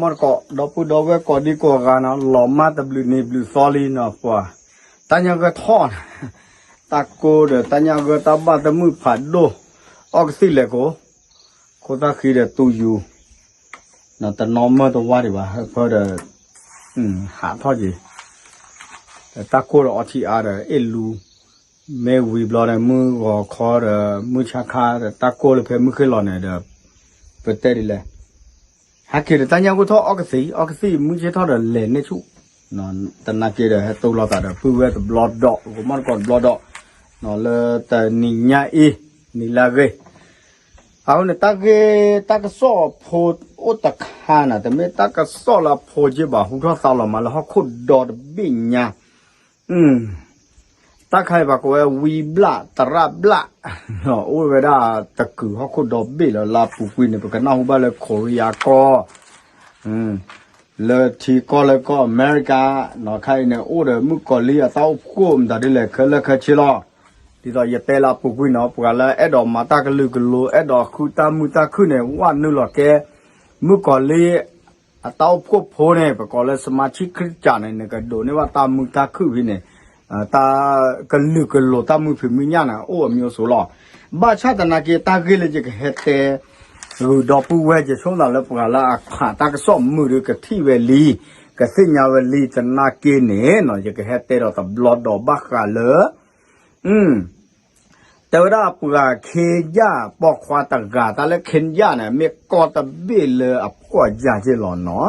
မီၢ်တကိး ဒီပုၢ်ဒီဝဲၢ်ကိးဒံကိးဂၤနီၤ လီၤမၢ်တဘျုးနံၤဘျုးသီလံနီၤ ပှၤ တၢ်ညၣ်ဂၢၢ်ထီၣ် တၢ်ကိၢ်ဒီးတၢ်ညၣ်ဂၢၢ်တၢ်ဘၣ်တမုာ်ဖးဒိၣ် အီၣ်ကသံၣ်လဲၤကိး ခိၣ်သၣ်ဃံဒီးတူၢ်ယူၤ တနီၤမၢတဝါဒံးဘၣ် ဟၢဖၢဒီး ဟးထီၣ်က့ၤ တၢ်ကိၢ်ဒီးအီထံအါဒီး အ့ၣ်လူ မ့ၢ်ဝံၤဘျီဒီး မုၢ်ဂီၤခီဒီး မုၢ်ဆါခါဒီး တၢ်ကိၢ်လၢဖဲမုၢ်ဃ့ၢ်လီၤန့ၣ်ဒီး ပတဲဒ်လဲၣ် ဟဲက့ၤဒီးတၢ်ညၣ်ဂၢၢ်ထီၣ်အီၣ်ကသံၣ် အီၣ်ကသံၣ် မုၢ်ဆ့ၣ်ထီၣ်ဒီးလဲၤန့ၢ်ဆူၣ် တနာ်က့ဒီး ဟဲတိလီၤသးဒီး ပုၢ်ဝဲၢ်တဘျီဒီး ဂီၤမီၢ်တကိးတဘျီဒီး လၢတနံၤညါအံၤ နံၤလၢအဂ့ၤ အဃိန့ၣ် တၢ်ဂ့ၢ်တၢ်ကစီၣ်ဖိအိၣ်တခါန့ၣ် တမ့ၢ်တၢ်ကစီၣ်လၢအဖိက့ဘၣ် ဟူထီၣ်သါလီၤမးလၢဟီၣ်ခိၣ်ဒီတဘ့ၣ်ညါ တၢ်ခါအံၤပှၤကိးဝဲ ဝံဘျၣ် သရၣ်ဘျၣ် အိၣ်ဝဲဒၣ်တကုာ်ဟီၣ်ခိၣ်ဒီဘ့ၣ်လီၤ လၢအပူၤကွံာ်န့ၣ် ပကနၢ်ဟူဘၣ်လၢ ခိရံယါကီၢ် လၢထံကီၢ်လၢကီၢ်အမဲရကၤ နီၢ်ခါအံၤန့ၣ် အိၣ်ဒီးမုၣ်ကီၤလံၢ်အတၢ်အိၣ်ဖှိၣ်မတၤဒ်လဲၣ်ခဲလၢာ်ခဲဆ့လီၤ. ဒ်သိးယတဲလၢအပူၤကွံာ်နီၤ ပှၤလၢအဲၣ်ဒိးမၤတၢ်ကလုာ်ကလိၤ အဲၣ်ဒိးဃုတၢ်မုာ်တၢ်ခုၣ်န့ၣ် ဝဲနုာ်လီၤကဲ မုၣ်ကီၤလံၢ် အတၢ်အိၣ်ဖှိၣ်ဖိန့ၣ် ပကိးလၢ စမါဆံၣ်ခရံာ်ကၠး န့ၣ် နကဒိးန့ၢ်ဘၣ်တၢ်မုာ်တၢ်ခုၣ်ဖဲန့ၣ် တၢ်ကလုာ်ကလိၤတၢ်မုာ်ဖံးမုာ်ညၣ်န့ၣ် အိၣ်အမံၤအိၣ်စိၤလီၤ. ဘၣ်ဆၣ်သနာ်က့ တၢ်ဂ့ၢ်လၢယကဟဲတဲ ဂုၤဒီပုၢ်ဝဲၢ် ယဆိကမိၣ်လၢပှၤလၢအခးတၢ်ကစီၣ်မုာ်ဒီး ကထံၣ်ဝဲလံ ကသ့ၣ်ညါဝဲလံ သနာ်က့န့ၣ် ယကဟဲတဲဒီးတဘျီဒီးဘၣ်ဃးလၢ တဲဝဲဒၣ်ပှၤခ့ယၢ်ပိာ်ခွါတဂၤ တၢ်လၢခ့ယၢ်န့ၣ် မ့ၢ်ကီၢ်တဘ့ၣ်လၢအဖှီၣ်ယၢ်က့လီၤနီၤ,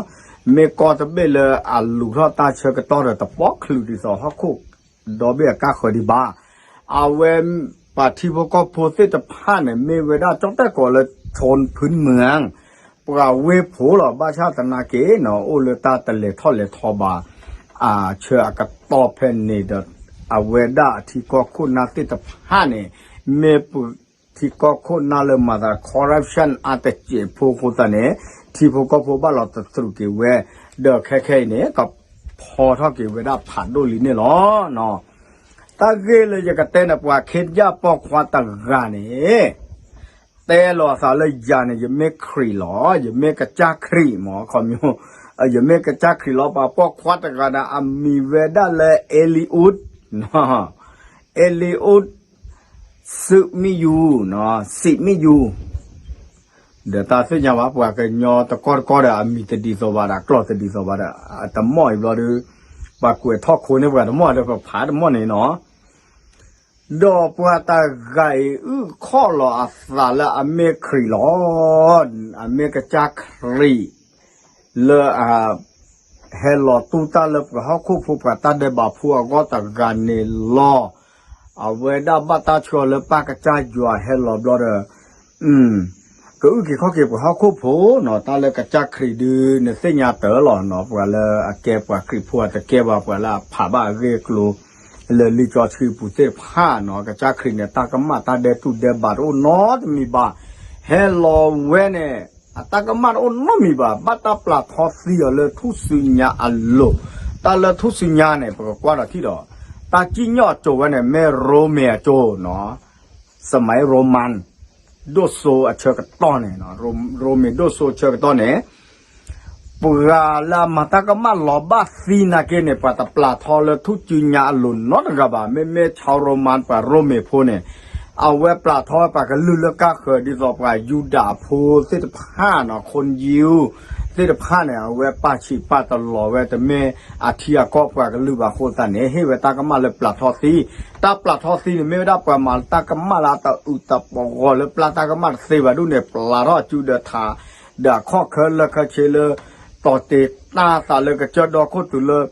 မ့ၢ်ကီၢ်တဘ့ၣ်လၢအလူၤထီၣ်တၢ်ဆၢကတီၢ်ဒီး တပီၣ်ချုးဒ်သိးဟီၣ်ခိၣ်ဒီဘ့ၣ်အကါဃၢၤဒံးဘၣ်. အဝဲ ပှၤထံဖိကီၢ်ဖိသ့ၣ်တဖၣ်န့ၣ် မ့ၢ်ဝဲဒၣ်ကၠီၣ်တဲၣ်ကိးလၢ ခၠိၣ်ဖုမၢၣ် ပှၤဝ့ၢ်ဖိလီၤ. ဘၣ်ဆၣ်သနာ်က့နီၤ အိၣ်လၢတၢ်တလဲၤထီၣ်လဲၤထီဘၣ် အဆၢအကတီၢ်ဖဲန့ၣ်ဒီး အဝဲဒၣ်အထံကီၢ်ခိၣ်နၢ်သ့ၣ်တဖၣ်န့ၣ် မ့ၢ်ပထံကီၢ်ခိၣ်နၢ်လၢမၤသး corruption အါတစဲးဖိအဃိသတးန့ၣ် ထံဖိကီၢ်ဖိဘၣ်လီၤတသရူးက့ၤဝဲ ဒီးခဲခဲအံၤန့ၣ် ကဖီထီၣ်က့ၤဝဲဒၣ်ဖးဒိၣ်လံန့ၣ်လီၤ. တၢ်ဂ့ၢ်လၢယကတဲန့ၣ် ပှၤခ့ယၢ်ပိာ်ခွါတဂၤန့ၣ် တဲလီၤအသးလၢယၤန့ၣ် ယမ့ၢ်ခရံာ်လီၤ, ယမ့ၢ်ကစၢ်ခရံာ်မး ခီမ့ၢ် ယမ့ၢ်ကစၢ်ခရံာ်လီၤ. ပှၤပိာ်ခွါတဂၤန့ၣ် အမံၤဝဲဒၣ်လၢ Eliud, Eliud စံးမံယူၤ, စံးမံယူၤ ဒီးတၢ်သ့ၣ်ညါဘၣ် ပှၤကညီတကီၢ်တကီၢ်ဒီး အမံၤတဒ်သိးဘၣ်ဒီး အကျိာ်တဒ်သိးဘၣ်ဒီး တမီၢ်အံၤဘျီဒီး ပှၤကွဲးထီၣ်ခိန့ၢ်ပှၤတမီၢ်ဒီး ပဖးတမီၢ်န့ၣ်နီၤ. ဒီးပှၤတဂၤအံၤ အုၣ်ခီၣ်လီၤအသးလၢအမ့ၢ်ခရံာ်လီၤ, အမ့ၢ်ကစၢ်ခရံာ် လၢအ ဟဲလီၤတူၢ်တၢ်လၢပှၤဟီၣ်ခိၣ်ဖိ ပှၤတၢ်ဒဲးဘးဖိအဂီၢ်တဂၤန့ၣ်လီၤ. အဝဲဒၣ်ဘၣ်တၢ်ဆှၢလၢပၢ်ကစၢ်ယွၤဟဲလီၤဘျီဒီး ကအုၣ်က့ၤခီၣ်က့ၤပှၤဟီၣ်ခိၣ်ဖိနီၤ, တၢ်လၢကစၢ်ခရံာ်ဒုး နသ့ၣ်ညါတၢ်လီၤနီၤ, ပှၤလၢအကဲပှၤခရံာ်ဖိအတကဲဘၣ် ပှၤလၢအဖးဘၣ်အဂ့ၢ်အကျိၤ လၢလံာ်စီဆှံပူၤသ့ၣ်တဖၣ်နီၤ, ကစၢ်ခရံာ်န့ၣ် တၢ်ကမၣ်တၢ်ဒဲးတူၢ်ဒဲးဘးတအိၣ်နီတမံၤဘၣ်, ဟဲလီၤဝဲန့ၣ် အတၢ်ကမၣ်တအိၣ်နီတမံၤဘၣ်, ဘၣ်တၢ်ပျၢ်ထီသံအီၤလၢထူၣ်စုညါအလိၤ, တၢ်လၢထူၣ်စုညါန့ၣ် ပကကွၢ်ဒီးထံၣ်ဒီး တၢ်စံၣ်ညီၣ်အစိၤဝဲန့ၣ် မ့ၢ်ရိမ့ၤအစိၤနီၤ စမံၤရိမၢၣ် ဒိၣ်စိအဆၢကတီၢ်န့ၣ်, ရိမ့ၤဒိၣ်စိအဆၢကတီၢ်န့ၣ်, ပှၤလၢအမၤတၢ်ကမၣ်လီၤဘၣ်သံနာ်က့န့ၣ် ပှၤတပျၢ်ထီလၢထူၣ်စုညါအလိၤနီတဂၤဘၣ်. မ့မ့ၢ်ဆၣ်ရိမၢၣ်ပှၤရိမ့ၤဖိန့ၣ်, အဝဲပျၢ်ထီဝဲပှၤကလုၢ်လၢကါဃၢၤ ဒ်သိးပှၤယူဒၤဖိသ့ၣ်တဖၣ်နီၤ, ခိၣ်ယိၤ သ့ၣ်တဖၣ်န့ၣ် အဝဲပာ်ဆံးပာ်တလီၤဝဲ တမ့ၢ်အထံအကီၢ်ပှၤကလုာ်ဘၣ်အဃိသတးန့ၣ် ဟ့ၣ်ဝဲတၢ်ကမၣ်လၢပျၢ်ထီသံ, တၢ်ပျၢ်ထီသံန့ၣ် မ့ၢ်ဝဲဒၣ်ပှၤမၤတၢ်ကမၣ်လၢအတအုးတပဂီၤလၢပျၢ်တၢ်ကမၣ်တသ့ဘၣ်ဒ်န့ၣ် ပျၢ်ထီၣ်အစုဒီးထး ဒီးအခီၣ်ခဲလၢာ်ခဲဆ့လၢ တီၢ်တ့ၢ်တၢ်သးလၢကစၢၢ်ဒီခိၣ်တုၤလၢ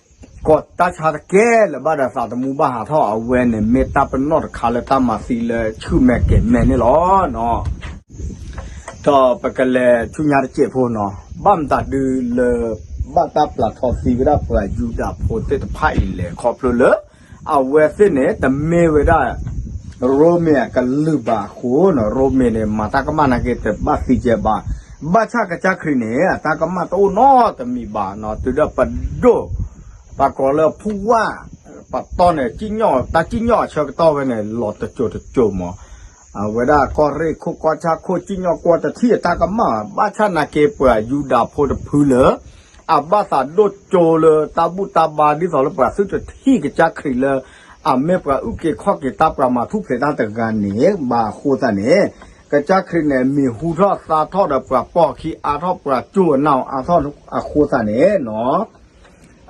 ကီၢ်တၢ်ဆါတကဲလၢာ်ဘၣ်ဒီးသးသမူဘၣ်ဟးထီၣ် အဝဲန့ၣ်မ့ၢ်တၢ်ပနီၣ်တခါလၢတၢ်မၤသံလၢဆူၣ်မဲာ်ကဲၤမဲာ်န့ၣ်လီၤ. ဒီးပကလဲၤဆူညါတစဲးဖိနီၤ, ဘၣ်မတၤဒုးလၢ ဘၣ်တၢ်ပျၢ်ထီသံဝဲဒၣ်ပှၤယူဒၤဖိသ့ၣ်တဖၣ်အံၤလဲၣ်, ခီဖျိလၢ အဝဲသ့ၣ်န့ၣ် တမ့ၢ်ဝဲဒၣ် ရိမ့ၤအကလုၢ်ဘၣ်အဃိနီၤ, ရိမ့ၤန့ၣ် မၤတၢ်ကမၣ်နာ်က့ တဘၣ်သံကဲဘၣ်. ဘၣ်ဆၣ်ကစၢ်ခရံာ်န့ၣ် အတၢ်ကမၣ်တအိၣ်နီတမံၤဘၣ်နီၤ, တုၤဒီးပဒိၣ် ပှၤကိးလၢဖူဝၣ် ပတီၢ်န့ၣ် တၢ်စံၣ်ညီၣ်အဆၢကတီၢ်ဝဲန့ၣ် လီၤတစိၤတစိၤမး အဝဲဒၣ်ကီၢ်ရ့ၣ်ခိၣ်ကီၢ်ဆၣ်ခိၣ် စံၣ်ညီၣ်ကွီၢ်တထံၣ်အတၢ်ကမၣ်ဘၣ် ဘၣ်ဆၣ်နာ်က့ ပှၤယူဒၤဖိတဖုလၢ အဘၣ်သးဒိၣ်ကၠိလၢတၢ်ဘူၣ်တၢ်ဘါဒ်သိးလၢပှၤသုတထံၣ်ကစၢ်ခရံာ်လၢ အမ့ၢ်ပှၤအုၣ်က့ၤခီၣ်က့ၤတၢ် ပှၤမၤထူၣ်ဖျဲးတၢ်တဂၤန့ၣ် ဘၣ်အဃိသတးန့ၣ် ကစၢ်ခရံာ်န့ၣ် မံၤဟူထီၣ်သါထီၣ်ဒီးပှၤပိာ်အခံ အါထီၣ်ပှၤကၠိအနၢ်အီၤအါထီၣ်အဃိသတးန့ၣ်နီၤ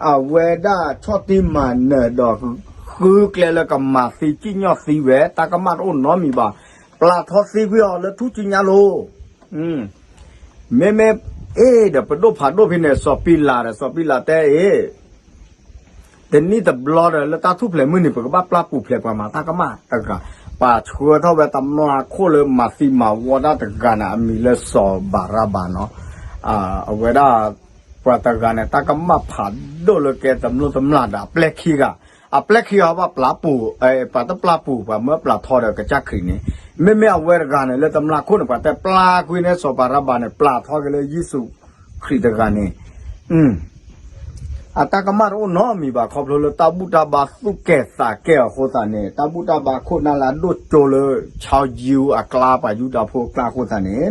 အဝဲဒၣ်ဆီၣ်တံၢ်မၤနၢၤဒီး ဃုကျဲလၢကမၤသံစံၣ်ညီၣ်သံဝဲ တၢ်ကမၣ်တအိၣ်နီတမံၤဘၣ်. ပျၢ်ထီသံကွံာ်အီၤလၢထူၣ်စုညါလိၤ. မ့မ့ၢ်အ့ၣ်ဒီး ပဒိၣ်ဖးဒိၣ်ဖဲန့ၣ် စီၤပံလးဒီး စီၤပံလးတဲအ့ၣ် တနံၣ်တဘျီဒီး လၢတၢ်ထူၣ်ဖျဲးမုၢ်နံၤ ပကဘၣ်ပျၢ်ပူၤဖျဲးပှၤမၤတၢ်ကမၣ်တဂၤ, ပှၤဆှၢထီၣ်ဝဲတမျီအခိၣ်လၢမၤသံမၤဝီတၢ်တဂၤန့ၣ် အမံၤလၢစီၤဘၤရဘၤနီၤ. အဝဲဒၣ် ပှၤတဂၤန့ၣ် တၢ်ကမၣ်ဖးဒိၣ်လၢကဲတမျိၢ်တမျာ်ဒီး အပျဲၢ်ခံဂၤ, အပျဲၢ်ခံဂၤဘၣ်ပျၢ်ပူၤ, ပှၤတပျၢ်ပူၤ ပှၤမၢပျၢ်ထီဒီးကစၢ်ခရံာ်န့ၣ်, မ့မ့ၢ်အဝဲတဂၤန့ၣ် လၢတမျီခိၣ်န့ၣ် ပှၤတဲပျၢ်ကွံာ်န့ၣ် စီၤဘၤရဘၤန့ၣ် ပျၢ်ထီက့ၤလၢယ့ၣ်ၡူးခရံာ်တဂၤန့ၣ် အတၢ်ကမၣ်တအိၣ်နီတမံၤဘၣ် ခီဖျိလၢတၢ်ဘူၣ်တၢ်ဘါသူၣ်ကဲၤသးကဲၤအဃိသတးန့ၣ်, တၢ်ဘူၣ်တၢ်ဘါခိၣ်နၢ်လၢအဒိၣ်ကၠိလၢ ခၠါယူအကျါ ပှၤယူဒၤဖိအကျါအဃိသတးန့ၣ်,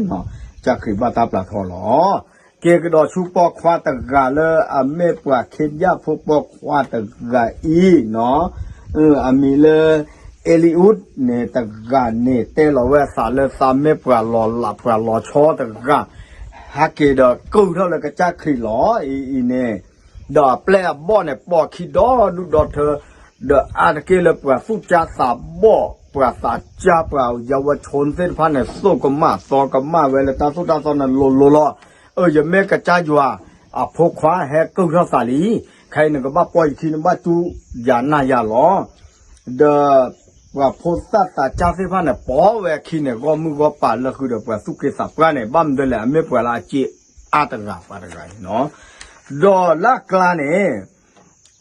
ကစၢ်ခရံာ်ဘၣ်တၢ်ပျၢ်ထီလီၤ. က့ၤကဒီးဆူပိာ်ခွါတဂၤလၢအမ့ၢ်ပှၤခ့ယၣ်ဖိပိာ်ခွါတဂၤအံၤနီၤ, အမံၤလၢ အ့လံအူးန့ၣ် တဂၤန့ၣ် တဲလီၤဝဲအသးလၢသးမ့ၢ်ပှၤလီၤလးပှၤလီၤဆီတဂၤ, ဟဲက့ၤဒီးကုၢ်ထီၣ်လၢကစၢ်ခရံာ်လီၤအံၤအံၤန့ၣ်, ဒီးအပျဲၢ်အဘီၣ်န့ၣ် ပိာ်ခံဒီဒူၣ်ဒီထၢ, ဒီးအါတက့ၢ်လၢပှၤသူၣ်ကၢ်သးဘီၣ် ပှၤသးကၢ် ပှၤယဝဲဆိသ့ၣ်တဖၣ်န့ၣ် သိၣ်ကမၣ်သီကမၣ်ဝဲလၢတၢ်သိၣ်တၢ်သီန့ၣ်လိၤလိၤလီၤ. အၢ ယမ့ၢ်ကစၢ်ယွၤအဖိခွါ ဟဲကုၢ်ထီၣ်သးလံ, ခဲအံၤနကဘၣ်ပိာ်ယခံ နဘၣ်တူၢ်ယၤနၢ်ယၤလီၤ. ဒီး ပှၤဖိသၣ်သးကၢ်သ့ၣ်တဖၣ်န့ၣ် ပိာ်ဝဲအခံန့ၣ် ဂီၢ်မုၢ်ဂီၢ်ပၤလၢဃုာ်ဒီးပှၤသူၣ်က့သးပှၢ်န့ၣ် ဘၣ်မနုၤလဲၣ် အမ့ၢ်ပှၤလၢအစ့အါတဂၤပှၤတဂၤအံၤနီၤ, ဒီးလၢအကျါန့ၣ်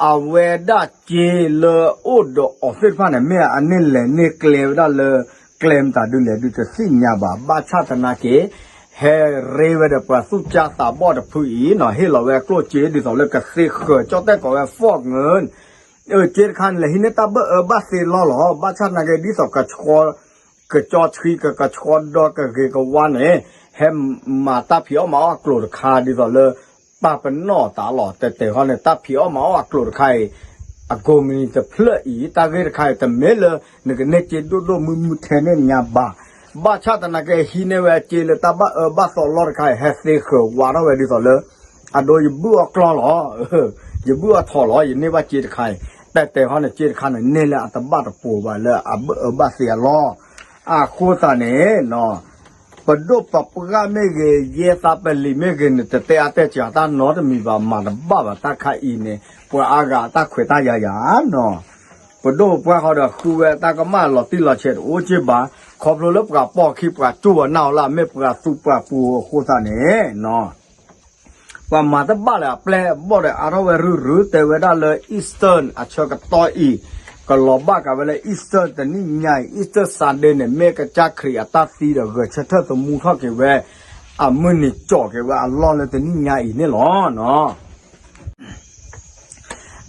အဝဲဒၣ်စ့လၢအိၣ်ဒီးအီၤသ့ၣ်တဖၣ်န့ၣ် မ့ၢ်အန့ၢ်လဲၤန့ၢ်ကျဲဝဲဒၣ်လၢ ကျဲမတၤဒုလဲၣ်ဒုတသ့ၣ်ညါဘၣ်. ဘၣ်ဆၣ်သနာ်က့ ဟဲရ့ဝဲဒီးပှၤသူၣ်ကၢ်သးဘီၣ်တဖုအံၤနီၤ, ဟ့ၣ်လီၤဝဲအကျိၣ်စ့ဒ်သိးလၢကသ့ဃၢၤ ကၠီၣ်တဲၣ်ကိးဝဲ Fort Gnun, အၢ စ့တခါန့ၣ် လဲၤဟံးန့ၢ်တၢ်ဘၣ်အၢဘၣ်သီလီၤလီၤ. ဘၣ်ဆၣ်သနာ်က့ ဒ်သိးကဆှီ ကကၠီဆှံ ကကဆှီဒီကဂ့ၤကဝါန့ၣ် ဟဲမၤတၢ်ဖံးအီၣ်မၤအီၣ်အကျိၤတခါ ဒ်သိးလၢ ပာ်ပနီၣ်တၢ်လီၤ. တဲတဲဃီန့ၣ် တၢ်ဖံးအီၣ်မၤအီၣ်အကျိၤတခါအံၤ အကိးမံၤတဖျၢၣ်အံၤ တၢ်ဂ့ၢ်တခါအံၤ တမ့ၢ်လၢ နကန့ၢ်စ့ဒိၣ်ဒိၣ်မုၢ်မုၢ်ထဲန့ၣ်ညါဘၣ်. ဘၣ်ဆၣ်သနာ်က့ ဟံးန့ၢ်ဝဲစ့လၢတၢ်ဘၣ်အၢဘၣ်သီလီၤတခါအံၤ ဟဲသ့ဃၢၤဝါထီၣ်ဝဲဒ်သိးလၢ အဒိ ယဘုၣ်အီၣ်ကျီၢ်လီၤ, ယဘုၣ်အီၣ်ထိးလီၤ, ယန့ၢ်ဘၣ်စ့တခါအံၤ, တၢ်တဲဟီန့ၣ် စ့တခါန့ၣ် န့ၢ်လၢအတဘၣ်တပိၤဘၣ်လၢအဘၣ်အၢဘၣ်သီအလီၢ်. အဃိသတးန့ၣ် ပဒိၣ်ပပှၢ်မ့ၢ်ဂ့ၤ, ယဲသးပလံၤမ့ၢ်ဂ့ၤန့ၣ် တတဲအါတဲစှၤတၢ်နီတမံၤဘၣ်, မၤတဘၣ်ဘၣ်တၢ်ခါအံၤန့ၣ် ပှၤအါဂၤအတၢ်ခွဲးတၢ်ယာ်ယၤနီၤ. ပဒိၣ်ပပှၢ်ဃီဒီးဃုဝဲတၢ်ကမၣ်လီၤတံၢ်လီၤဆဲးတအိၣ်က့ဘၣ်, ခီဖျိလၢပှၤပိာ်ခံပှၤကၠိအနၢ်အီၤလၢအမ့ၢ်ပှၤသူပှၤပူၤအဃိသတးန့ၣ် ပှၤမၤတဘၣ်လၢအပျဲၢ်အဘီၣ်ဒီးအါထီၣ်ဝဲရုၢ်ရုၢ် တဲဝဲဒၣ်လၢ Easter အဆၢကတီၢ်အံၤ ကလီၤဘၣ်ကးဝဲလၢ Easter တနံၣ်ညါအံၤ Easter Sunday န့ၣ် မ့ၢ်ကစၢ်ခရံာ်အတၢ်သံဒီးဂဲၤဆၢထၢၣ်သမူထီၣ်က့ၤဝဲ အမုၢ်နံၤကၠီးက့ၤဝဲအလီၢ်လၢတနံၣ်ညါအံၤန့ၣ်လီၤ.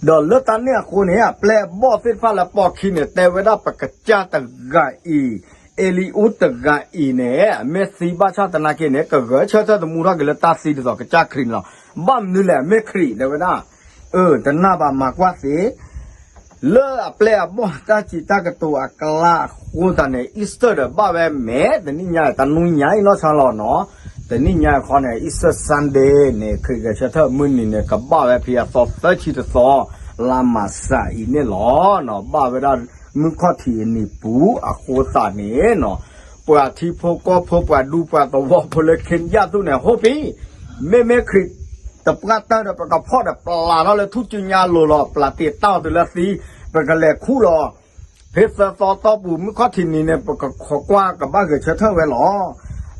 ဒီးလၢတၢ်န့ၣ်အဃိန့ၣ် အပျဲၢ်အဘီၣ်သ့ၣ်တဖၣ်လၢပိာ်ခံန့ၣ် တဲဝဲဒၣ်ပကစၢ်တဂၤအံၤ အ့လံအူးတဂၤအံၤန့ၣ် မ့ၢ်သံဘၣ်ဆၣ်သနာ်က့န့ၣ် ကဂဲၤဆၢထၢၣ်သမူထီၣ်က့ၤလၢတၢ်သံဒ်သိးကစၢ်ခရံာ်န့ၣ်လီၤ. ဘၣ်မနုၤလဲၣ် မ့ၢ်ခရံာ်တဲဝဲဒၣ်, အၢ တနာ်ဘၣ်မၤကွၢ်သ့ လၢအပျဲၢ်အဘီၣ်တၢ်စံးတၢ်ကတိၤအကျါအဃိသတးန့ၣ် Easter ဒီးဘၣ်ဝဲမဲာ် တနံၣ်ညါ တနွံညါအံၤနီၢ်ဆါလီၤနီၤ. တနံၣ်ညါအံၤခီန့ၣ် Easter Sunday န့ၣ် ခရံာ်ဂဲၤဆၢထၢၣ်မုၢ်နံၤန့ၣ် ကဘၣ်ဝဲဖဲအသီသၢဆံတသီ လါမၢ်ၡးအံၤန့ၣ်လီၤ. ဘၣ်ဝဲဒၣ်မုၢ်ခီၣ်ထံးအနံၤပူၤအဃိသတးန့ၣ်နီၤ ပှၤထံဖိကီၢ်ဖိ ပှၤဒူပှၤသဝီဖိလၢ Kenya သုးန့ၣ် ဟိပံ မ့မ့ၢ်ခရံာ်တပှၢ်တၢၢ်ဒီး ပကဖီၣ်ဒီးပျၢ်ထီၣ်လၢထူၣ်စုညါအလိၤလီၤ. ပျၢ်တ့ၢ်တၢ်အီၤတုၤလၢသံ ပကလဲၤခူၣ်လီၤ. ဖဲသၢသီတီၢ်ပူၤ မုၢ်ခီၣ်ထံးနံၤန့ၣ် ပကခိးကွၢ်ကဘၣ်ဂဲၤဆၢထၢၣ်ဝဲလီၤ.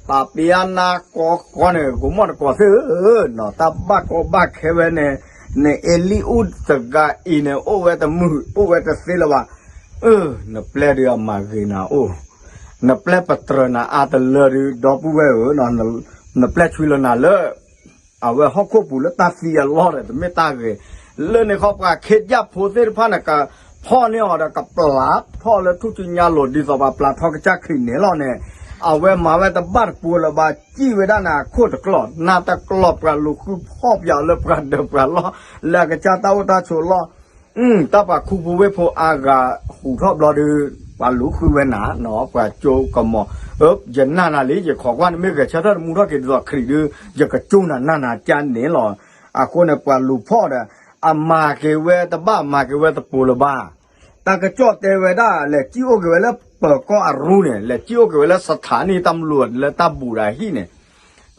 တၢ်ပျၢ်နၤကီကီန့ၣ် ကမီၣ်တကိးသ့ၣ်ဧၢ, တၢ်ဘၣ်ကီဘၣ်ခဲဝဲန့ၣ် နအ့လံအူးတဂၤအံၤန့ၣ် အိၣ်ဝဲတမုာ် အိၣ်ဝဲတသ့လၢၤဘၣ်. အၢ နပျဲၢ်ဒုးအမၤဂ့ၤနၤအိၣ်, နပျဲၢ်ပတြၢၤနၤအါတလၢဒုး ဒီပုၢ်ဝဲၢ်ဧၢ, နပျဲၢ်ဆွံလၢနၤလၢ အဝဲဟီၣ်ခိၣ်ပူၤလၢတၢ်သံအလီၢ်ဒီး တမ့ၢ်တၢ်ဂ့ၤ. လၢန့ၣ်ခီ ပှၤခ့ယၣ်ဖိသ့ၣ်တဖၣ်န့ၣ် က ဖီၣ်န့ၢ်အီၤဒီးကပျၢ်ထီၣ်လၢထူၣ်စုညါလိၤ ဒ်သိးပှၤပျၢ်ထီၣ်ကစၢ်ခရံာ်န့ၣ်လီၤန့ၣ်, အဝဲမၤဝဲတဘၣ်တပူၤလၢၤဘၣ် စံၣ်ဝဲဒၣ်န့ၣ်အခိၣ်တကျီၢ် နးတကျီၢ်ပှၤလူၤဃုဖီၣ်ပၠးလၢပှၤဒၢးပှၤလီၢ် လၢအကစၢ်တၢ်အိၣ်တၢ်ဆိးလီၢ် တၢ်ပှၤခူပူၤဝ့ၢ်ဖိအါဂၤဟူးထီၣ်ဘျီဒီး ပှၤလူၤဃုဝဲနၤနီၤ ပှၤကၠိကမီၤ, ယနာ်နၤလံ ယခိးကွၢ်နမ့ၢ်ဂဲၤဆၢထၢၣ်တမူထီၣ်က့ၤဒ်သိးခရံာ်ဒီး ယကကၠိနၤနၤနၤကန့ၣ်လီၤ. အဃိန့ၣ် ပှၤလူၤဖီၣ်ဒီး အမၤက့ၤဝဲတဘၣ်မၤက့ၤဝဲတပူၤလၢၤဘၣ်. တၢ်ကစီၣ်တဲဝဲဒၣ် လဲၤစံၣ်အိၣ်က့ၤဝဲလၢပၢၤကီၢ်အရူန့ၣ် လဲၤစံၣ်အိၣ်က့ၤဝဲလၢ စထါနံၣ်တၢ်မလူၤ လၢတၢ်ဘူးဒီးဟံၣ်န့ၣ်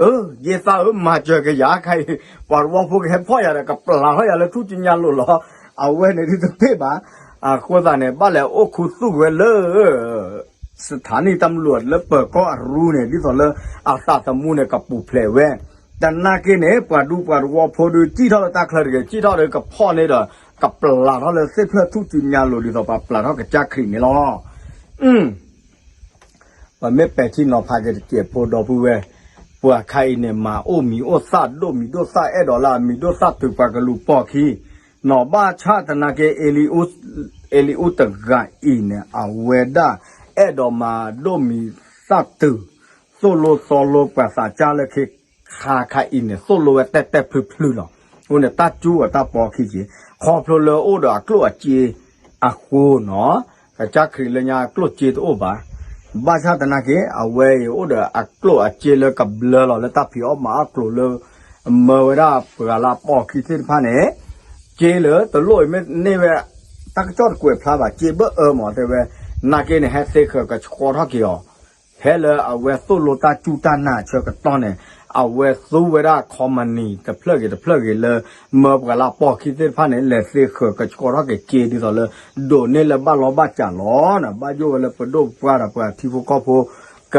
အၢ ယသးဧၢ မၤစၢၤက့ၤယၤခါအံၤ ပှၤတဝီဖိကဟဲဖီၣ်ယၤဒီး ကပျၢ်ထီၣ်ယၤလၢထူၣ်စုညါလိၤလီၤ. အဝဲန့ၣ်ဒ်တသ့ဘၣ်. အဃိသတးန့ၣ် ဘၣ်လဲၤအိၣ်ခူသူၣ်က့ၤဝဲလၢ စထါနံၣ်တၢ်မလူၤ လၢပၢၤကီၢ်အရူန့ၣ် ဒ်သိးလၢအသးသမူန့ၣ် ကပူၤဖျဲးဝဲ. သနာ်က့န့ၣ် ပှၤဒူပှၤတဝီဖိဒီး စံၣ်ထီၣ်လၢတၢ်ချၢတဂ့ၤ စံၣ်ထီၣ်ဒီးကဖီၣ်န့ၣ်ဒီး ကပျၢ်ထီၣ်လၢသ့ၣ်ဖျၢၣ်ထူၣ်စုညါလိၤ ဒ်သိးပှၤပျၢ်ထီၣ်ကစၢ်ခရံာ်န့ၣ်လီၤ. ပမ့ၢ်ပဲာ်ထံနီၤဖးက့ၤတစဲးဖိဒီပုၢ်ဝဲၢ်, ပှၤခါအံၤန့ၣ် မၤအိၣ်မံၤအိၣ်သၣ်ဒိၣ်မံၤဒိၣ်သၣ် အဲၣ်ဒိးလၢအမံၤဒိၣ်သၣ်တုၤပှၤကလူၤပိာ်ခံ, နီၢ်ဘၣ်ဆၣ်သနာ်က့ အ့လံအူတဂၤအံၤန့ၣ် အဝဲဒၣ် အဲၣ်ဒိးမၤဒိၣ်မံၤသၣ်တုၤ သိၣ်လိသီလိပှၤသးစၢ်လၢခ့ခါခါအံၤန့ၣ် သိၣ်လိဝဲတဲာ်တဲာ်ဖျုးဖျုးလီၤ. အဃိန့ၣ် တၢ်စူၤအတၢ်ပိာ်ခံက့ၤ ခီဖျိလၢအိၣ်ဒီးအကျိၣ်အစ့အဃိနီၤ, ကစၢ်ခရံာ်လၢညါအကျိၣ်စ့တအိၣ်ဘၣ်. ဘၣ်ဆၣ်သနာ်က့ အဝဲအံၤအိၣ်ဒီးအကျိၣ်အစ့လၢကဘျၢလီၤလၢတၢ်ဖံးအီၣ်မၤအီၣ်ကျိၤလၢ မၢဝဲဒၣ်ပှၤလၢအပိာ်ခံသ့ၣ်တဖၣ်န့ၣ် စ့လၢတလိၣ်အံၤမ့ၢ်န့ၢ်ဝဲ တၢ်ကစီၣ်တကွဲးဖျါဘၣ် စ့ဘၢၣ်အၢမး တဲဝဲ, နာ်က့န့ၣ် ဟဲသ့ဃၢၤကဆှီထီၣ်က့ၤအီၤ ဖဲလၢအဝဲသိၣ်လိတၢ်စူၢ်တၢ်နာ်ဆၢကတီၢ်န့ၣ် အဝဲသူဝဲဒၣ် company တဖျၢၣ်ဂ့ၤတဖျၢၣ်ဂ့ၤလၢ မၢပှၤလၢအပိာ်ခံသ့ၣ်တဖၣ်န့ၣ် လဲၤသ့ဃၢၤကဆှီထီၣ်က့ၤစ့ဒ်သိးလၢ ဒိးန့ၢ်လၢဘၣ်လီဘၣ်စးလီၤန့ၣ် ဘၣ်ယိၣ်ဝဲလၢပဒိၣ်ပပှၢ်ဒီးပှၤထံဖိကီၢ်ဖိ က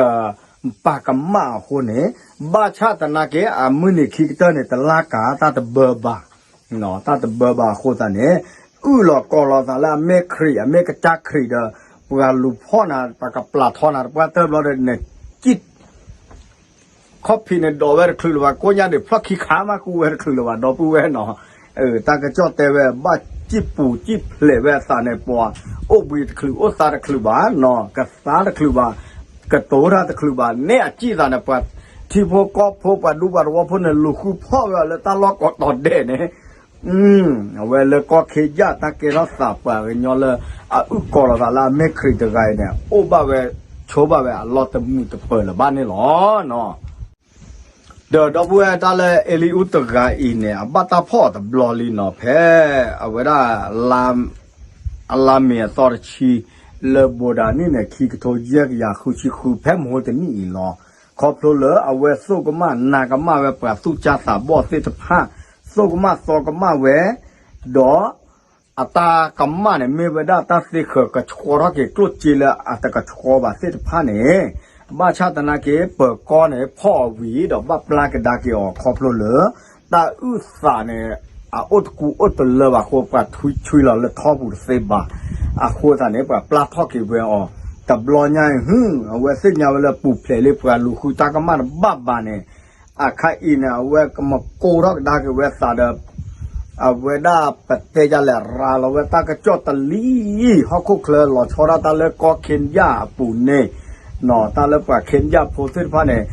ပာ်ကမၣ်အဃိန့ၣ်, ဘၣ်ဆၣ်သနာ်က့ အမုၢ်နံၤခံကတၢၢ်န့ၣ် တလါကၤတၢ်တဘၢဘၣ် တၢ်တဘၢဘၣ်အဃိသတးန့ၣ် အုၣ်လီၤကိးလီၤသးလၢအမ့ၢ်ခရံာ် အမ့ၢ်ကစၢ်ခရံာ်ဒီး ပှၤလူၤဖီၣ်နၤ ပှၤကပျၢ်ထီနၤတပှၢ်တၢၢ်ဘျီဒီး နစံၣ် ခီၣ်ဖံးန့ၣ်ဒိးဝဲတချုးလၢၤဘၣ် ကိညါဒံးဖျီၣ်ခံခါမးကူဝဲတချုးလၢၤဘၣ် ဒီပုၢ်ဝဲၢ်နီၤ. တၢ်ကစီၣ်တဲဝဲ ဘၣ်စံၣ်ပူၤစံၣ်ဖျဲးဝဲအသးန့ၣ် ပှၤအိၣ်ဘှံးတချုး အိၣ်သါတချုးဘၣ်နီၤ ကသါတချုးဘၣ် ကတိၤတၢ်တချုးဘၣ် န့ၢ်အစံၣ်သးန့ၣ် ပှၤထံဖိကီၢ်ဖိ ပှၤဒူပှၤတဝီဖိန့ၣ် လူၤဃုဖီၣ်ဝဲအီၤလၢတၢ်လီၢ်ကိးတီၤဒဲးန့ၣ် အဝဲလၢကီၢ်ခ့ယၢ် တၢ်ကဲထီၣ်သးပှၤကညီလၢ အအုၣ်ကီၤလီၤသးလၢအမ့ၢ်ခရံာ်တဂၤအံၤန့ၣ် အိၣ်ဘၣ်ဝဲ ဆိဘၣ်ဝဲအလီၢ်တမုာ်တပၢၤလၢၤဘၣ်န့ၣ်လီၤ. ဒီးဒီပုၢ်ဝဲၢ်တၢ်လၢအ့လံအူတဂၤအံၤန့ၣ် အဘၣ်တၢ်ဖီၣ်အီၤတဘျီလံနီၤ ဖဲအဝဲဒၣ် အလါမ့ၤအသီတဆံ လၢဘိးဒၤနံၣ်န့ၣ် ခံကထိယဲၢ်ကယၤဃုဆံဃု ဖဲမဟိတနံၣ်အံၤလီၤ. ခီဖျိလၢအဝဲသိၣ်ကမၣ်နးကမၣ်ဝဲပှၤသူၣ်စၢ်သးဘီၣ်သ့ၣ်တဖၣ် သိၣ်ကမၣ်သီကမၣ်ဝဲ ဒီး အတၢ်ကမၣ်န့ၣ် မ့ၢ်ဝဲဒၣ်တၢ်သ့ဃၢၤကဆှီထီၣ်က့ၤကျိၣ်စ့လၢအတကဆှီဘၣ်သ့ၣ်တဖၣ်န့ၣ်, ဘၣ်ဆၣ်သနာ်က့ ပၢၤကီၢ်န့ၣ် ဖီၣ်အီၤဝံၤဒီးဘၣ်ပျၢ်ကဒါက့ၤအီၤခီဖျိလၢ တၢ်အုၣ်သးန့ၣ် အအိၣ်တကူအိၣ်တလၢဘၣ်အဃိ ပှၤထွံဆွံလီၤလၢထီပူၤတသ့ဘၣ်. အဃိသတးန့ၣ် ပှၤပျၢ်ထီၣ်က့ၤဝဲအီၤ တဘျီညါအံၤ ဟ့ၣ် အဝဲသ့ၣ်ညါဝဲလၢပူၤဖျဲးလံ ပှၤလူၤဃုတၢ်ကမၣ်တဘၣ်ဘၣ်န့ၣ် အခါအံၤန့ၣ် အဝဲကမၤကိၢ်ထီၣ်ကဒါက့ၤဝဲသးဒီး အဝဲဒၣ်ပတဲယလဲၣ် ရၤလီၤဝဲတၢ်ကစီၣ်တလံၤ ဟီၣ်ခိၣ်ချၢလီၤဆီဒၣ်တၢ်လၢကီၢ်ခ့ယၢ်အပူၤန့ၣ်, တၢ်လၢပှၤခ့ယၢ်ဖိသ့ၣ်တဖၣ်န့ၣ်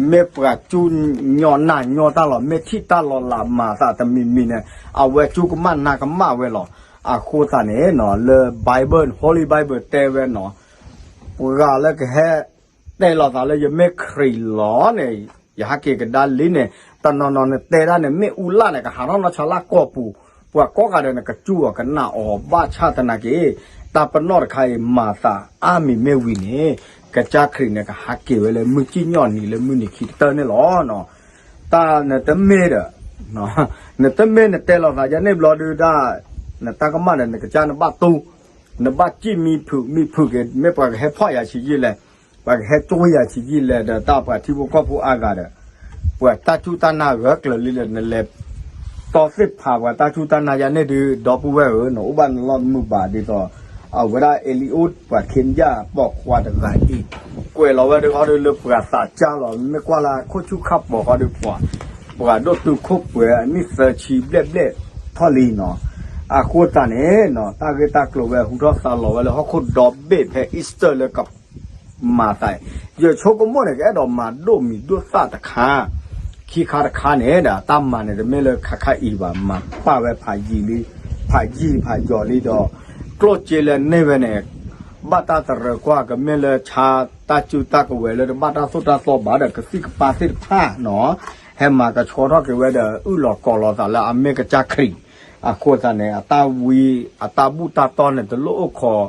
မ့ၢ်ပှၤစူၢ်ညီၣ်နာ်ညီၣ်တၢ်လီၤ မ့ၢ်ထံၣ်တၢ်လီၤလးမၤသးတမံၤမံၤန့ၣ် အဝဲစူၢ်ကမၣ်နာ်ကမၣ်ဝဲလီၤ. အဃိသတးန့ၣ် လၢ Bible Holy Bible တဲဝဲနီၤ ပှၤလၢကဟဲ တဲလိာ်သးလၢယမ့ၢ်ခရံာ်လီၤန့ၣ် ယဟးက့ၤကဒါလံန့ၣ် တနီၤနီၤနတဲဒၣ်န့ၣ် မ့ၣ်အူလၢ်န့ၣ် ကဟးထီၣ်နီၢ်ဆါလၢ်ကီၢ်ပူၤ ပှၤကိးဂၤဒဲးန့ၣ် ကစူၢ်အီၤကနာ်အီၤ ဘၣ်ဆၣ်သနာ်က့ တၢ်ပနီၣ်တခါအံၤ မၤသးအါမံၤမ့ၢ်ဝံၤန့ၣ် ကစၢ်ခရံာ်န့ၣ် ကဟးက့ၤဝဲလၢမုၢ်ကံၣ်ညီၣ်နံၤလၢမုၢ်နံၤခံကတၢၢ်န့ၣ်လီၤ. တၢ်နတမ့ၢ်ဒီး နတမ့ၢ်နတဲလိာ်သးယၤန့ၣ်ဘျီဒုဒၣ် နတၢ်ကမၣ်ဒီး နကစၢ်နဘၣ်တူၢ် နဘၣ်စံၣ်မံဖုးမံဖုးက့ၤ မ့ၢ်ပှၤကဟဲဖီၣ်ယၤဆံးယံာ်လဲၣ်, ပှၤကဟဲကၠိယၤဆံးယံာ်လဲၣ်ဒီး တၢ်ပှၤထံဖိကီၢ်ဖိအါဂၤဒီး ပှၤတၢ်စူၢ်တၢ်နာ်ဂၢၢ်ကျၢၤလံဒီး နလဲၤတီသ့ၣ်ဖးပှၤတၢ်စူၢ်တၢ်နာ်ယၤန့ၣ်ဒု ဒီပုၢ်ဝဲၢ်ဧၢ, နအိၣ်ဘၣ်နလီၢ်မုာ်ဘၣ်ဒ်သိး အဝဲဒၣ်အ့လံအူ ပှၤခ့ယၢ်ပိာ်ခွါတဂၤအံၤ ကွဲးလီၤဝဲဒုးဃီဒုးလၢပှၤသးစၢ်လီၤ. မ့ၢ်ကွၢ်လၢခိၣ်ဆူၣ်ခၣ်ပိာ်ဃီဒုးပှၤ ပှၤဒိၣ်တုာ်ခိၣ်ပှဲၤအနံၣ်သၢဆံဘျဲၣ်ဘျဲၣ်ထီၣ်လံနီၤ. အဃိသတးန့ၣ် တၢ်ဂ့ၢ်တၢ်ကျိၤဝဲဟူထီၣ်သါလီၤဝဲလၢဟီၣ်ခိၣ်ဒီဘ့ၣ်ဖဲ Easter လၢက မၤသး, ယဆိကမိၣ်န့ၣ် ကအဲၣ်ဒိးမၤဒိၣ်မံၤဒိၣ်သၣ်တခါ, ခံခါတခါန့ၣ်ဒီး တၢ်မၤန့ၣ် တမ့ၢ်လၢခါခါအံၤဘၣ်, မၤပာ်ဝဲဖးယံာ်လံ, ဖးယံာ်ဖးယီၤလံဒီး ကျိၣ်စ့လၢန့ၢ်ဝဲန့ၣ် ဘၣ်တၢ်တရၢကွၢ် ကမ့ၢ်လၢဆါတၢ်စုတၢ်ကဝဲၤလၢတဘၣ်တၢ်သိၣ်တၢ်သီဘၣ်ဒီး ကသံၣ်ကပၤသ့ၣ်တဖၣ်နီၤ, ဟဲမၤကဆှီထီၣ်က့ၤဝဲဒီး အုၣ်လီၤကိးလီၤသးလၢအမ့ၢ်ကစၢ်ခရံာ်, အဃိသတးန့ၣ် အတၢ်ဝံ အတၢ်ဘူၣ်တၢ်တီန့ၣ် တလိၣ်အိၣ်ခိး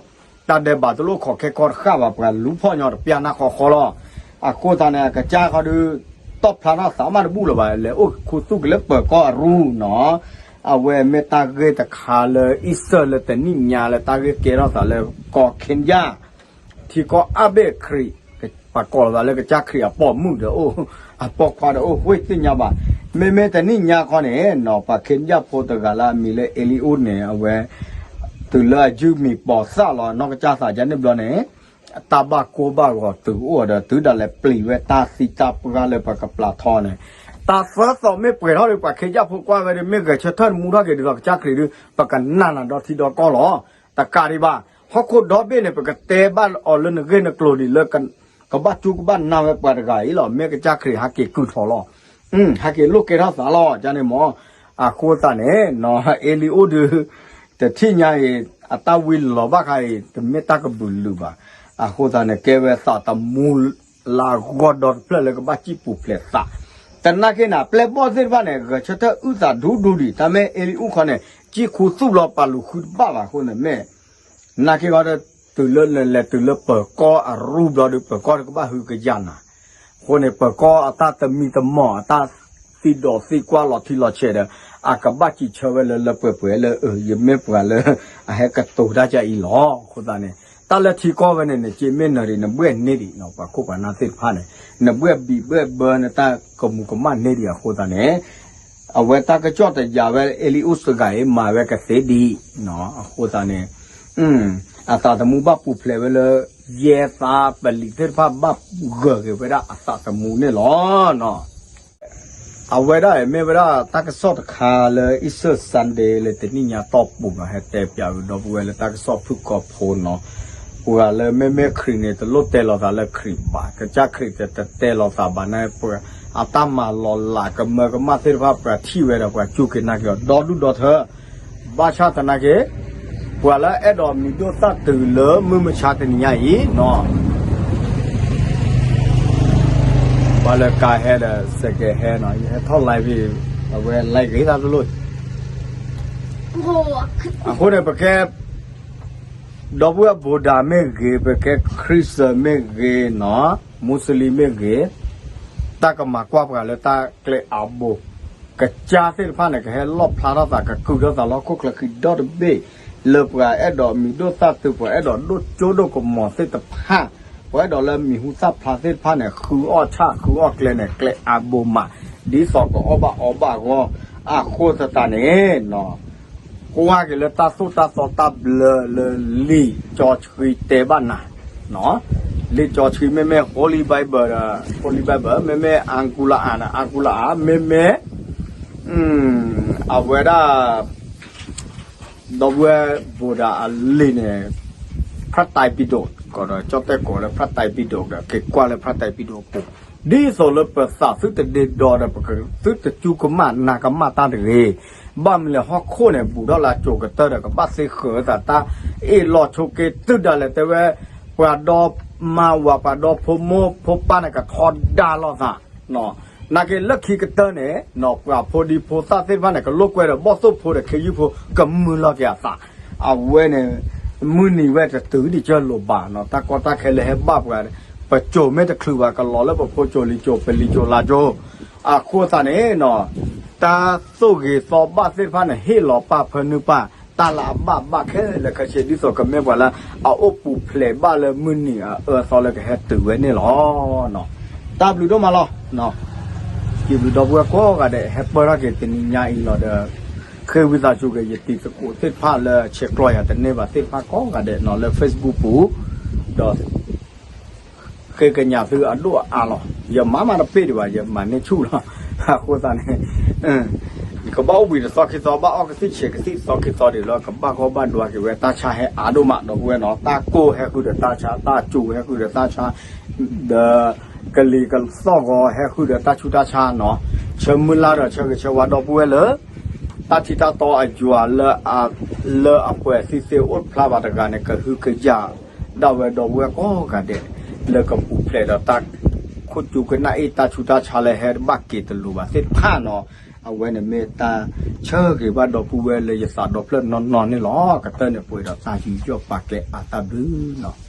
တၢ်ဒဲးဘးတလိၣ်ခိးခဲကီတဃၣ်ဘၣ်, ပှၤလူၤဖီၣ်ညီတပျၢ်နၢ်ဃီဃီလီၤ. အဃိသတးန့ၣ် အကစၢ်ဃီဒုး တီၣ်ဖျါထီၣ်သးမးတဘူၣ်လၢၤဘၣ်, လဲၤအိၣ်ခူသူၣ်က့ၤလၢပၢၤကီၢ်အရူနီၤ, အဝဲမ့ၢ်တၢ်ဂ့ၢ်တခါလၢ Easter လၢတနံၣ်ညါလၢတၢ်ဂ့ၢ်ကဲထီၣ်သးလၢကီၢ် Kenya ထံကီၢ်အါဘ့ၣ်ခရံာ်, ပှၤကိးလီၤသးလၢကစၢ်ခရံာ်အပိာ်မုၣ်ဒီးအိၣ်, အပိာ်ခွါဒီးအိၣ် ဝ့ၢ်သ့ၣ်ညါဘၣ်. မ့မ့ၢ်တနံၣ်ညါခီန့ၣ်နီၤ ပှၤ Kenya ဖိတဂၤလၢအမံၤလၢ Eliud န့ၣ် အဝဲ တုၤလၢအယုၢ်မံၤပိာ်သၣ်လီၤ နီၢ်ကစၢ်သးဒ်န့ၣ်ဘျီန့ၣ် တၢ်ဘၣ်ကိၢ်ဘၣ်ဂီၤတုၤအိၣ်ဒီး တုၤဒၣ်လဲာ်ပျံၤဝဲတၢ်သံတၢ်ပှၢ်လၢပကပျၢ်ထီန့ၣ်, တၢ်သၢသီမ့ၢ်ပှဲၤထီၣ်ဒီး ပှၤ Kenya ဖိကွၢ်ဝဲဒီး မ့ၢ်ဂဲၤဆၢထၢၣ်တမူထီၣ်က့ၤဒ်သိးကစၢ်ခရံာ်ဒီး ပကနၣ်နၤဒီထံဒီကီၢ်လီၤ. တကးဒံးဘၣ် ဟီၣ်ခိၣ်ဒီဘ့ၣ်န့ၣ် ပကတဲဘၣ်အီၤလၢနဂ့ၢ်နကျိၤဒံးလၢ ကဘၣ်ကူကဘၣ်နၢ်ဝဲပှၤတဂၤအံၤလီၤ. မ့ၢ်ကစၢ်ခရံာ်ဟးက့ၤကုာ်ထီၣ်လီၤ. ဟးက့ၤလိၣ်ကဲထီၣ်သးလီၤ ကန့ၣ်မ့ၢ်. အဃိသတးန့ၣ်နီၤ Eliud ဒုး တထံၣ်ညါအံၤ အတၢ်ဝံလီၤဘၣ်ခါအံၤ တမ့ၢ်တၢ်ကဘုးလုာ်ဘၣ်. အဃိသတးန့ၣ် ကဲဝဲသးသမူလၢအဂီၢ်ဒီတဖျၢၣ်လၢကဘၣ်စံၣ်ပူၤဖျဲးသး. တနာ်က့ၤနၤ ပျဲၢ်ဘီၣ်သ့ၣ်တဖၣ်န့ၣ် ဂဲၤဆၢထၢၣ်အုၣ်သးဒူဒူဒံး တၢ်မ့ၢ် Eliud ခီန့ၣ် စံၣ်ခူသူၣ်လီၤပာ်လူၤဃုတဘၣ်ဘၣ်အဃိန့ၣ်မ့ၢ် နာ်က့ၤဂီၤဒီး တုၤလၢလဲၤတုၤလၢပၢၤကီၢ်အရူဘျီဒီး ပၢၤကီၢ်တကဘၣ်ဟုကယာ်နၤ. အဃိန့ၣ် ပၢၤကီၢ်အတၢ်သမံသမိး အတၢ်သံဒိးသံကွၢ်လီၤထံလီၤဆဲးဒီး အကဘၣ်စံးဆၢဝဲလၢလၢပှဲၤပှဲၤလၢ ယမ့ၢ်ပှၤလၢ အဟဲကတိၤတၢ်ကအံၤလီၤ. အဃိသတးန့ၣ် တၢ်လၢထံကီၢ်ဝဲန့ၣ် နက့မ့ၢ်နၢၤဒံး နဘှဲၣ်န့ၢ်ဒံး ပှၤခိၣ်ပှၤနၢ်သ့ၣ်တဖၣ်န့ၣ် နဘှဲၣ်ဘံၣ်ဘှဲၣ်ဘၢ နတၢ်ကမူၤကမၣ်န့ၢ်ဒံးအဃိသတးန့ၣ် အဝဲတၢ်ကစီၣ်တယာ်ဝဲ Eliud စဂၤအံၤ မၤဝဲကသ့ဒံး အဃိသတးန့ၣ် အသးသမူဘၣ်ပူၤဖျဲးဝဲလၢ ယဲၢ်သးပလံၤသ့ၣ်တဖၣ်ဘၣ်ဂၢၢ်က့ၤဝဲဒၣ်အသးသမူန့ၣ်လီၤ. အဝဲဒၣ်အံၤမ့ၢ်ဝဲဒၣ်တၢ်ကစီၣ်တခါလၢ Easter Sunday လၢတနံၣ်ညါတီၢ်ပူၤနီၤ ဟဲတဲပၠးဝံၤဒီပုၢ်ဝဲၢ်လၢတၢ်ကစီၣ်ဖုၣ်ကိာ်ဖိနီၤ ပှၤလၢမ့မ့ၢ်ခရံာ်န့ၣ် တလိၣ်တဲလီၤသးလၢခရံာ်ဘၣ်, ကစၢ်ခရံာ်တတဲလီၤသးဘၣ်န့ၣ် ပှၤအတၢ်မၤလီၤလးကမၢကမၣ်သ့ၣ်တဖၣ် ပှၤထံၣ်ဝဲဒီးပှၤစူၢ်က့ၤနာ်က့ၤအီၤဒီဒူၣ်ဒီထၢ ဘၣ်ဆၣ်သနာ်က့ ပှၤလၢအဲၣ်ဒိးမံၤဒိၣ်သၣ်တုၤလၢမုၢ်မဆါတနံၤညါအံၤနီၤ ပှၤလၢကါဟဲဒီးစဲးကဲးဟဲနီၤ ယဟဲထီၣ် live အံၤ အဝဲ live ဂ့ၤတၢ်တလိၣ် အဃိန့ၣ် ပကဲ ဒီပုၢ်ဝဲၢ် Buddha မ့ၢ်ဂ့ၤ, ပကဲ Christian မ့ၢ်ဂ့ၤနီၤ, Muslim မ့ၢ်ဂ့ၤ, တၢ်ကမၤကွၢ်ပှၤလၢတၢ်ကျဲအါဘိ, ကစၢ်သ့ၣ်တဖၣ်န့ၣ် ကဟဲလီၣ်ဖျါထီၣ်သး ကကုာ်ထီၣ်သးလၢဟီၣ်ခိၣ်ချၢဃံဒီတဘ့ၣ်, လၢပှၤအဲၣ်ဒိးမံၤဒိၣ်သၣ်တုၤ ပှၤအဲၣ်ဒိးဒိၣ်ကၠိဒိၣ်ကမီၤသ့ၣ်တဖၣ်, ပှၤအဲၣ်ဒိးလၢမံၤဟူသၣ်ဖျါသ့ၣ်တဖၣ်န့ၣ် ဃုအီၣ်ဆၣ်ဃုအီၣ်ကျဲန့ၣ် ကျဲအါဘိမး, ဒ်သိးကအီၣ်ဘၣ်အီဘၣ်အဂီၢ်, အဃိသတးန့ၣ် ကွၢ်က့ၤလၢတၢ်သိၣ်တၢ်သီတၢ်ဘျၢလၢလံာ်စီဆှံတဲဘၣ်နၤ, လံာ်စီဆှံမ့မ့ၢ် Holy Bible ဒီး Holy Bible မ့မ့ၢ် Angkula အၤ ဒီး Angkula အၤ မ့မ့ၢ် အဝဲဒၣ် ဒီပုၢ်ဝဲၢ် Buddha အလံာ်န့ၣ် ဖရၣ်တၢၢ်ပံၤဒိၣ် ကဒီးကၠီၣ်တဲၣ်ကိးလၢဖရၣ်တၢၢ်ပံၤဒိၣ်ဒီး က့ၤကွၢ်လၢဖရၣ်တၢၢ်ပံၤဒိၣ်အပူၤ, ဒ်သိးလၢပသးသုတဒ့ဒီဒီး ပကသုတစူၢ်ကမၣ်နာ်ကမၣ်တၢ်တဂ့ၤ, ဘၣ်မနုၤလဲၣ် ဟီၣ်ခိၣ်န့ၣ် ဘူးထီၣ်လၢအစိၤကတၢၢ်ဒီး ကဘၣ်သ့ဃၢၤသးတၢ်အ့ၣ်လိာ်ဆိးက့ တုၤဒၣ်လဲာ်တဲဝဲ ပှၤဒီမါဝၤ ပှၤဒီဖိမိၢ်ဖိပၢ်န့ၣ် ကထီဒါလိာ်သး နာ်က့လၢခံကတၢၢ်န့ၣ် ပှၤဖိဒံဖိသၣ်သ့ၣ်တဖၣ်န့ၣ် ကလိာ်ကွဲဒီးဘီၣ်သိၣ်ဖိဒီးခ့ယုၢ်ဖိ ကမုာ်လီၤက့ၤအသး, အဝဲန့ၣ် မုၢ်နံၤဝဲတတုၤဒံးကၢလိာ်ဘၣ်နီၤ, တၢ်ကီတၢ်ခဲလၢဟဲဘၣ်ပှၤ, ပစိၤမ့ၢ်တချုးဘၣ် ကလီၤလၢပဖိစိၤလံၤစိၤ ပလံၤစိၤလါစိၤ, အဃိသတးန့ၣ် တၢ်သိၣ်ဂ့ၤသီဘၣ်သ့ၣ်တဖၣ်န့ၣ် ဟ့ၣ်လီၤပာ်ဖၢနုာ်ပာ် တၢ်လၢအဘၣ်ဘၣ်ခဲလၢာ်ခဲဆ့ ဒ်သိးကမ့ၢ်ပှၤလၢအအိၣ်ပူၤဖျဲးဘၣ်လၢမုၢ်နံၤအအၢအသီလၢကဟဲတုၤဝဲန့ၣ်လီၤ. တၢ်ဘျုးဒိၣ်မးလီၤ. စံးဘျုးဒီပုၢ်ဝဲၢ်ကိးဂၤဒဲး ဟဲပၢၢ်ထီၣ်က့ၤတနံၤညါအံၤလီၤဒီး ဃ့ဝံသးစူၤက့ၤ ယတံၤသကိးသ့ၣ်တဖၣ်လၢဆဲးကျိးယၤတန့ၢ်ဘၣ်သ့ၣ်တဖၣ်ကိးဂၤဒဲးနီၤ လၢ Facebook ပူၤ ဒီး ဃ့ကညးသုအဒိၣ်အအါလီၤ. ယမၤမးတပ့ၢ်ဒံးဘၣ် ယမၤန့ၢ်ဆူၣ်လီၤ. အဃိသတးန့ၣ် ကဘၣ်အိၣ်ဘှံးတသီခံသီ ဘၣ်အီၣ်ကသံၣ်ဆဲးကသံၣ်တသီခံသီဒံးလၢ ကဘၣ်ဂီၢ်ဘၣ်ဒွးက့ၤဝဲတၢ်ဆါဟဲအါဒိၣ်မး ဒီပုၢ်ဝဲၢ်နီၤ. တၢ်ကိၢ်ဟဲဃုာ်ဒီးတၢ်ဆါ, တၢ်စူၤဟဲဃုာ်ဒီးတၢ်ဆါ, ဒီးကလံၤကသီၣ်ဂီၤဟဲဃုာ်ဒီးတၢ်ဆူးတၢ်ဆါနီၤ. ဆၢမုၢ်လၢ်ဒီးဆၢဂ့ၤဆၢဝါဒီပုၢ်ဝဲၢ်လၢ တၢ်ထံတၢ်တီအယွၤလၢ လၢအပှဲၤသံသ့အိၣ်ဖျါဘၣ်တဂၤန့ၣ် ကဟုကယာ်ဒၣ်ဝဲဒီပုၢ်ဝဲၢ်ကိးဂၤဒဲး လၢကပူၤဖျဲးဒီးတၢ်ခိၣ်ကၠူကနၣ်အ့ၣ် တၢ်ဆူးတၢ်ဆါလၢဟဲဘၣ်က့ၤတလိၤဘၣ်သ့ၣ်တဖၣ်နီၤ. အဝဲန့ၣ်မ့ၢ်တၢ်ဆၢဂ့ၤဘၣ်ဒီပုၢ်ဝဲၢ်လၢယသးဒီဖျၢၣ်နီၢ်နီၢ်န့ၣ်လီၤ. ကတၢၢ်န့ၣ်ပှဲၤဒီးတၢ်ယူးယီၣ်ပာ်ကျဲအါတၢ်ဘျုးနီၤ.